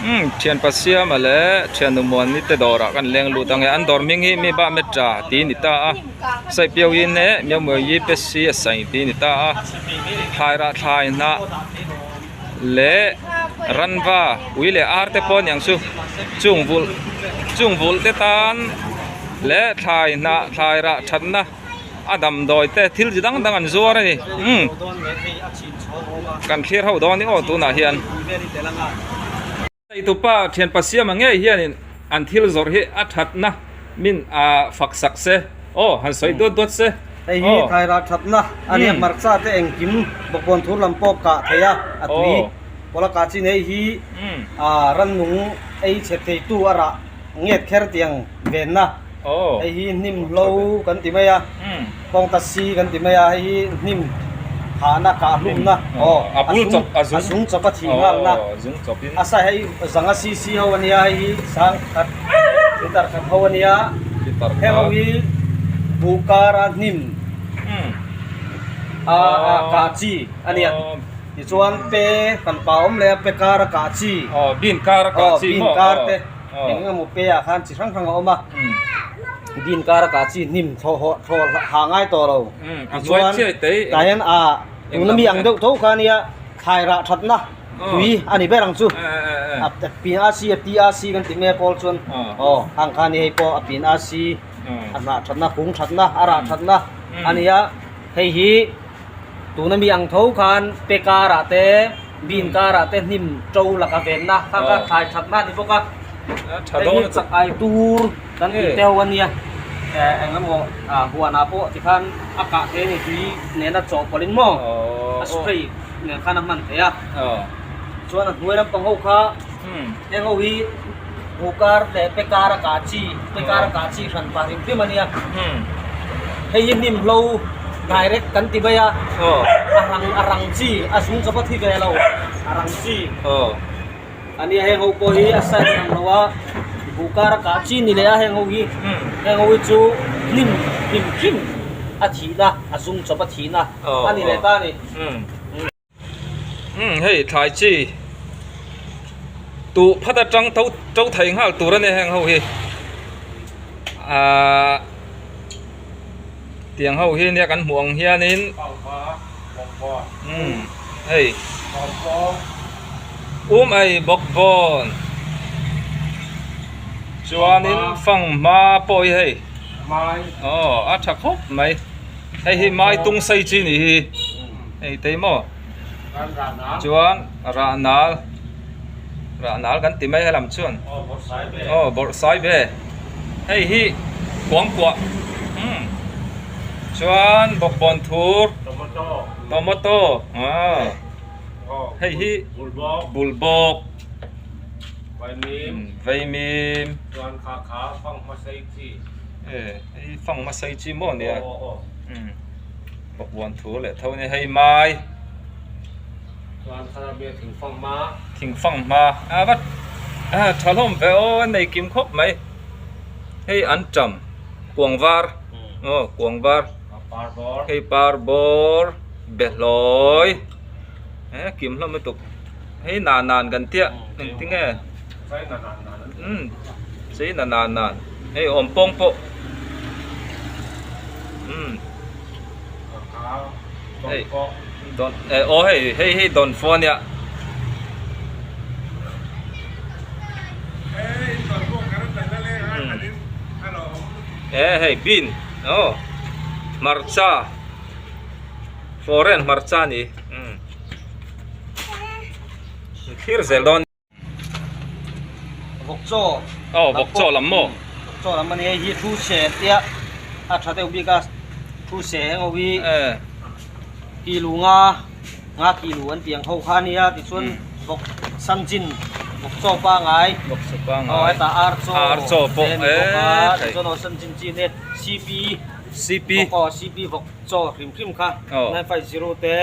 Umm thianpa Siama leh thiannu Muani te dawrah kan leng lut ang e an dawr hming hi mi ba metra tih a ni ta a Saipiauin leh Miaumuaii pe si a saih tih a ni ta a thlai rah thlai hnah leh ranva ui leh ar te pawh a niang chu chung vulh chung vulh te tan leh thlai hnah thlai rah thatna. A damdawi te thil chi dang dang an zuar a ni umm kan thlir ho dawn ni aw tunah hian tupa thianpa siama ngei hianin an thil zawrh hi a thatna min ah fak sak se aw han sawi duat duat se Hei hi thairah thatna a nia hmarcha te engkim bawkbawn thur lam pawh kah thei a a tui pawla kah chin hei hi ah rannung ei chhe theitu a rah nget kher tiang venna. Hei hi hnim hlo kan ti mai a, kawngta si kan ti mai a, hei hi hnim hahna kah hlumna aw a zung chawp a thih nghalna a sa hei zanga si si ho a nia hei hi sang khat litre khat ho a nia heng ho hi buh kara hnim a kah chi a nia tichuan pe kan pa awm leh a pe kara kah chi bin kar te. Eng emaw pe ah khan chi hrang hrang a awm a, din kar a kah chi hnim thlawh haw thlawh hah ngai tawh lo tichuan tah hian ah tuna mi ang deuh tho kha ania thlai rah thatna tui a ni ber ang chu a pin a si a ti a si kan ti mai a pawl chuan aw hang kha a ni hei pawh a pin a si a hnah thatna kung thatna a rah thatna a ni a hei hi. Tuna mi ang tho khan pe karah te, bean karah te hnim to laka venna kha kha thlai thatna a ni bawk a. Hei hi chak ai tur kan tih te ho a nia. Eng emaw huanah pawh tikhan a kah thei a ni tui nena chawhpawlhin maw a spray nen khan a hman thei a. Chuan a hnuai lampang ho kha heng ho hi buh kar leh pe kar a kah chi pe kar a kah chi hran pah hrim hrim a nia hei hi hnim hlo direct kan ti mai a a rang a rang chi a zung chawp a thi ve lo a rang chi a nia heng ho pawh hi a size ang lo a buh kar a kah chi ni leh a heng ho hi heng ho hi chu hnim hrim hrim a thihna a zung chawp a thihna a ni leh ta a ni. Umm hei thlai chi tuh phat atang to to thei nghal tur a ni heng ho hi ahh tiang ho hi nia kan hmuh ang hianin umm hei um ei bawk bawn chuanin fanghma pawh hi hei aw a tha khawp mai. Hei hi mai tung sei chi nih hi hei te maw chuan rah nal rah nal kan ti mai helam chuan aw bawrh sai ve hei hi kuang kuah umm chuan bawkbawn thur tomato aw hei hi bulbawk vaimim Hei fang hmasai chi maw nia bawkbawn thu leh tho ania hei mai thing fang hma a va tha hlawm ve aw a nei kim khawp mai hei an tam kuang var aw kuang var hei par bawr behlawi he kim hlawm lutuk hei nan nan kan tia engtinge chei na nan nan. Hei awm pawng pawh umm hei dawn eh aw hei hei hi dawn fua ania eh hei bean aw hmarcha foreign hmarcha a ni umm thlir zel dawn. Vawk chaw aw vawk chaw lam maw vawk chaw lam ani hei hi thu se tia a tha deuh bik a thu se heng ho hi kilu nga nga kilu an tih ang ho kha ania tichuan vawk sanchin vawk chaw pangai vawk chaw pangai aw hetah ar chaw ar chaw pawh te ani bawk a tichuan aw sanchin chi te cp cp vawk aw cp vawk chaw hrim hrim kha 950 te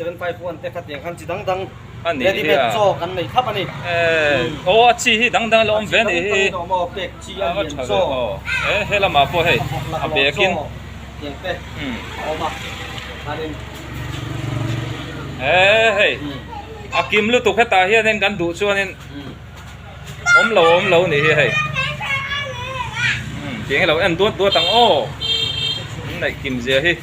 751 te kha tiang khan chi dang dang. A nih Ready hi made a. chaw kan nei thlap a ni. Eh, aw a chi hi dang dang a lo awm ve a nih hi. A chi dang dang a awm a, pek chi a A va lian tha ve chaw. aw. Eh, he lamah pawh hei A bawk a laklawh bekin. chaw tiang te a awm a. Chuanin. Eh, hei a kim lutuk hetah hianin kan duh chuanin. Awm lo awm lo nih hi hei. Umm tiang hi lo en duat duat ang aw. An neih kim zia hi.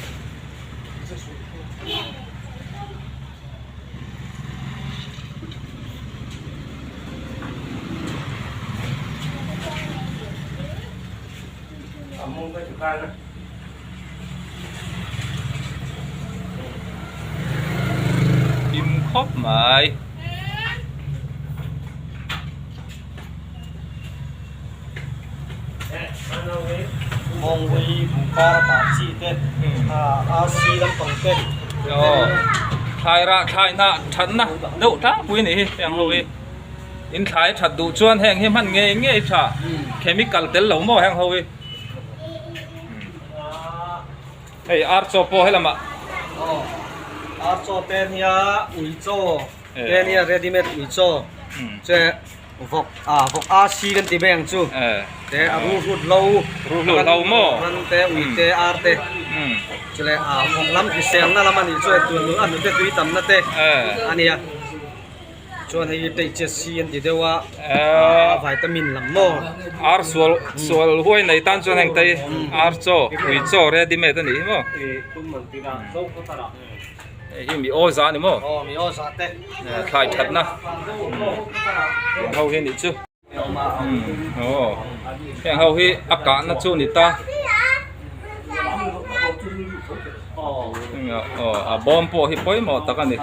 Kim khawp mai. Thlai rah thlai hnah thatna deuh tlangpui a nih hi heng ho hi in thlai that duh chuan heng hi hman ngei ngei tha chemical tel lo maw heng ho hi. Hei ar chaw pawh helamah. Aw ar chaw te nia ui chaw te nia ready made ui chaw che vawk a vawk a si kan ti mai ang chu te a ruh hlut lo ruh hlut lo maw ran te ui te ar te chule a vawk lam hriselna lam a nih chu tun a hnute tui tamna te a nia. Chuan hei hi teichhe si an ti deuh a, a vitamin lam maw? Ar sual sual huai nei tan chuan heng te ar chaw ui chaw ready made a nih hi maw? Hei hi mi aw za a ni maw? Aw mi aw za te. Thlai thatna heng ho hi a nih chu. Aw heng ho hi a kahna chu a ni ta. Aw a bawm pawh hi pawimawh tak a ni.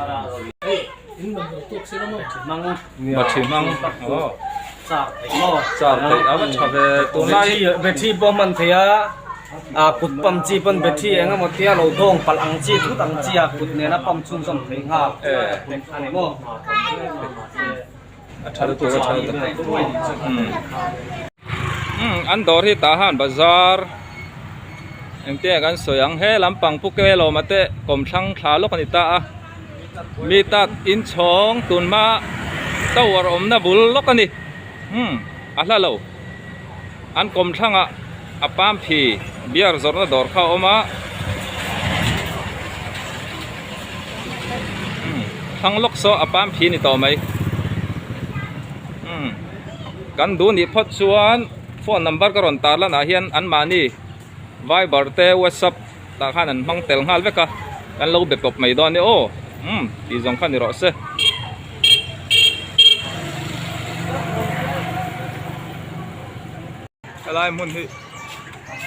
Battery hmang aw char theih a va tha ve tunlai battery pawh hman theih a ah kut pump chi pawn battery eng emaw tia lo dawng palh ang chi thut ang chi a kut nena pump chhunzawm theih nghal a ni maw. A tha lutuk a tha lutuk umm an dawr hi tah han bazar engtin nge kan sawi ang he lampang pu ke lawma te kawmthlang thla lawk a ni ta a mi tak inchhawng tun hma tower awmna bul lawk a ni umm a hla lo an kawmthlang ah a pam phi beer zawrhna dawr kha a awm a umm thlang lawk saw a pam phi a ni tawh mai umm kan duh nih phawt chuan phone number ka rawn tar lan ah hian anmahni viber te whatsapp tah khan an hmang tel nghal vek a kan lo be pawp mai dawn nia aw umm tih zawng kha ni rawh se. Helai hmun hi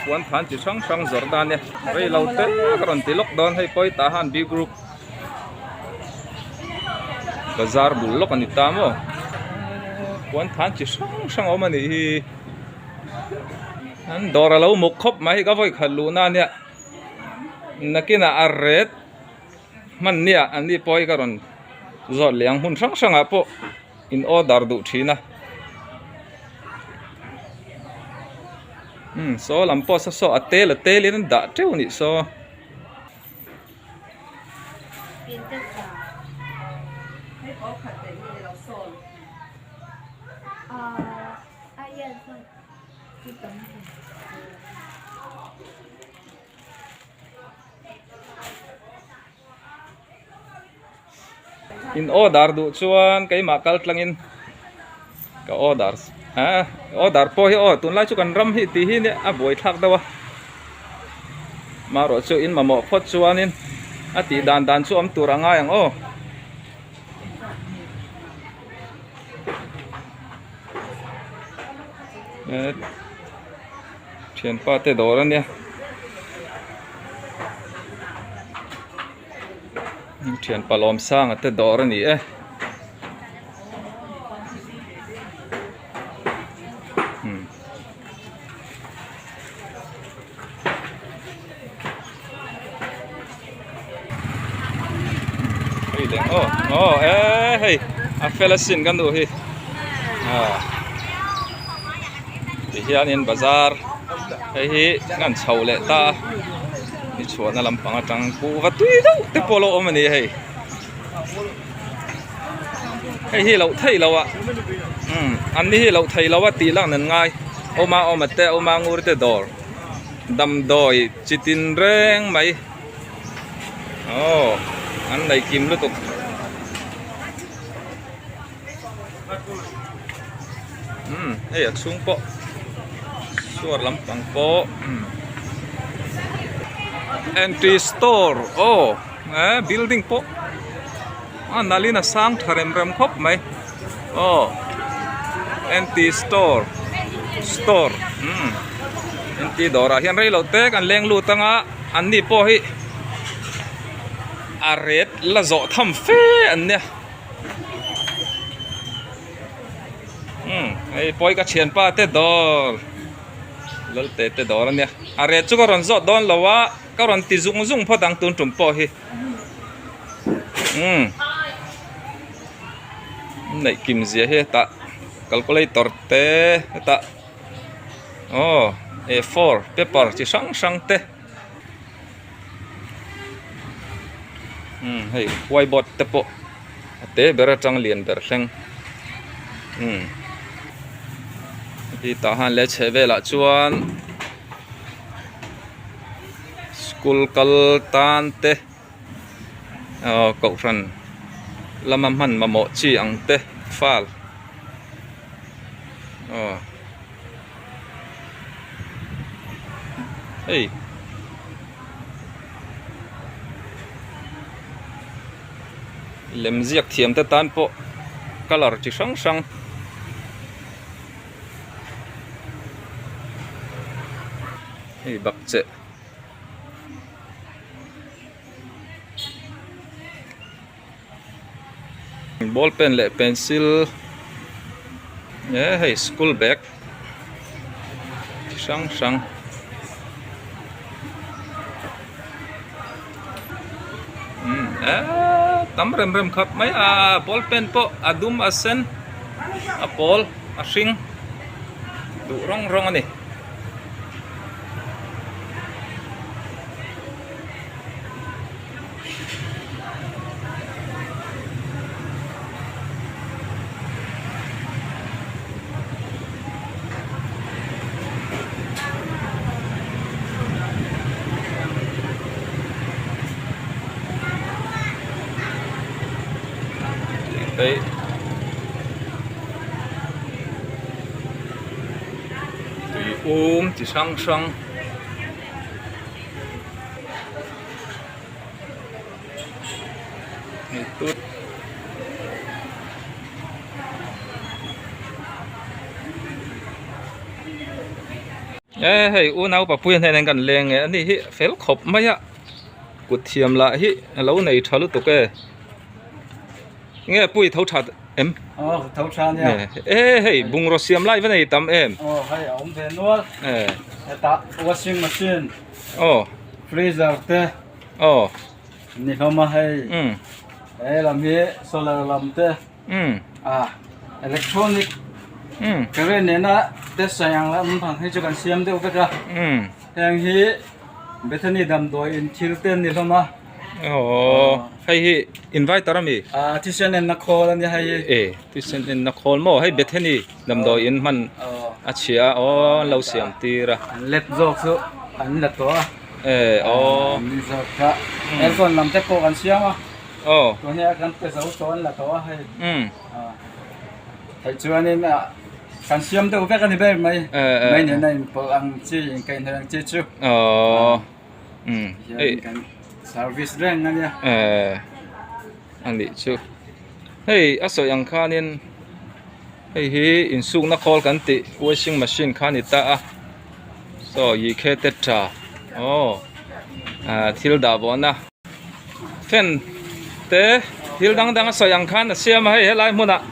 puan than chi hrang hrang zawrh dan nia rei lo te ka rawn ti lawk dawn hei pawh hi tah han B group bazar bul lawk a ni ta maw puan than chi hrang hrang a awm a nih hi an dawr a lo muk khawp mai hi ka vawi khat luh na nia nakinah a ret hman nia an ni pawh hi ka rawn zawt leh ang hmun hrang hrangah pawh. In order duh thin a umm saw lam pawh saw saw a tel a tel in an dah teuh a nih saw. In order duh chuan keimah kal tlangin ka order ah order pawh hi aw tunlai chu kan ram hi tih hi nia a buai thlak deuh a marawh chu in mamawh phawt chuanin a tih dan dan chu awm tur a ngai ang aw. Thianpa te dawr a nia thianpa Lawmsanga te dawr a ni e hei leh aw aw e hei a fel asin kan duh hi ah tihianin bazar hei hi kan chho leh ta a ni chhuahna lampang atang kuhva tui deuh te pawh a lo awm a ni hei hei hi loh theih loh a umm an ni hi loh theih loh a tih lak nan ngai awma awma te awma ngur te dawr. Damdawi chi tin reng mai aw an nei kim lutuk. Umm hei a chhung pawh suar lampang pawh umm entry store aw eh building pawh a nalh in a sang tha rem rem khawp mai aw entry store store umm entry dawrah hian rei loh te kan leng lut anga an ni pawh hi a ret la zawh tham fe an nia. Umm hei pawi ka thianpa te dawr Lalte te dawr ania a ret chu ka rawn zawt dawn lo a ka rawn ti zung zung phawt ang tun tum pawh hi umm neih kim zia hi hetah calculator te hetah aw a four paper chi hrang hrang te umm hei white board te pawh. A te ber atang lian ber thleng umm hi tah han leh chheh velah chuan school kal tan te aw kohhran lama hman mamawh chi ang te file aw hei. Lem ziak thiam te tan pawh colour chi hrang hrang hei bakcheh ball pen leh pencil eh hei school bag chi hrang hrang. Eee tam rem rem khawp mai a ball pen pawh a dum a sen a pawl a hring duh rawng rawng a ni. Tei tui um chi hrang hrang. E hei unau papuia hnenah hian kan leng e ani hi fel khawp mai a kut thiam lah hi a lo nei tha lutuk e nge pui tho tha em aw tho tha nia e hei bungraw siam lai va nei tam em aw hei a awm ve nual e hetah washing machine aw freezer te aw ni hlawm a hei he lam hi solar lam te a electronic current nena test sai ang lam phang hi chu kan siam deuh vek a heng hi Bethany damdawi in thil te an ni hlawm a aw hei hi inverter ami a thisen enna khawl a nia hei hi e thisen enna khawl maw hei Bethany damdawi in hman a chhia a aw an lo siam tir a an let zawk chu an la tawh a. E aw. Ni zawk kha. Aircon lam te pawh kan siam a. Aw. Tun hi kan pe zo tawh an la tawh a hei. Um. Hei chuanin kan siam deuh vek a ni ber mai. Mai nena inpawlh ang chi inkaihhnawih ang chi chu. Aw. Um. Hian kan service reng a nia. E a nih chu. Hei a sawi ang khanin hei hi insukna khawl kan tih washing machine kha a ni ta a. Saw yi khe te tha aw ah thil dah vawhna fan te thil dang dang a sawi ang khan a siam a hei helai hmunah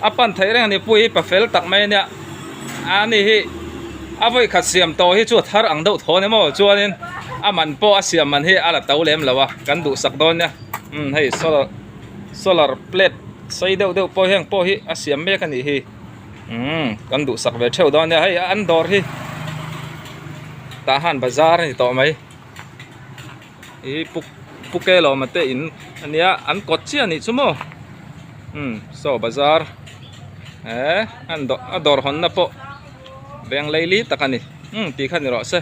a pan theih reng a ni pui hi pa fel tak mai a nia a ni hi a vawi khat siam tawh hi chu a thar ang deuh thaw a ni maw chuanin a man pawh a siam man hi a la to lem lo a kan duhsak dawn nia umm hei solar solar plate sei deuh deuh pawh heng pawh hi a siam mek a nih hi. Umm kan duhsak ve theuh dawn nia hei an dawr hi tah han bazar a ni tawh mai ih puk puke lawma te in ania an kawt chiah a nih chu maw umm saw bazar eh an dawr a dawr hawnna pawh veng leili tak a ni umm tih kha ni rawh se.